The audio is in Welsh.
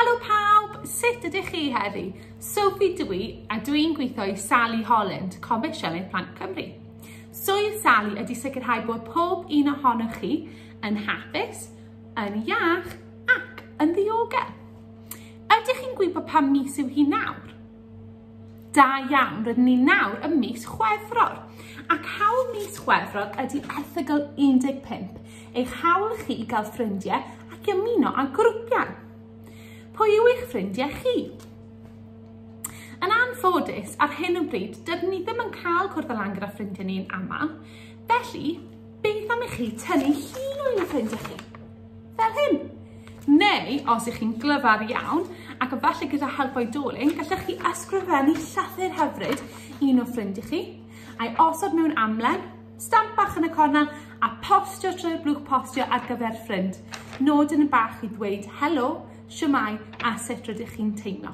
Helo pawb, sut ydych chi heddi? Sophie dw i a dw i'n gweithio i Sally Holland, Comisiynydd Plant Cymru. Swydd Sally ydy sicrhau bod pob un ohonoch chi yn hapus, yn iach ac yn ddiogel. Ydych chi'n gwybod pa mis yw hi nawr? Da iawn, rydyn ni nawr ym mis Chwefror. Ac hawl mis Chwefror ydy erthygl 15, eich hawl chi i gael ffrindiau ac i ymuno â grwpiau. Pwy yw eich ffrindiau chi? Yn anffodus, ar hyn o bryd, dydyn ni ddim yn cael cwrdd â lan gyda ffrindiau ni'n aml. Felly, beth am i chi tynnu llun o un o ffrindiau chi? Fel hyn. Neu, os ych chi'n glyfar iawn, ac efallai gyda help oedolyn, gallech chi ysgrifennu llythyr hyfryd i un o ffrindiau chi, a'i osod mewn amlen, stamp bach yn y cornel, a postio trwy'r blwch postio ar gyfer ffrind. Nodyn bach i ddweud helo, shwmae, a sut rydych chi'n teimlo.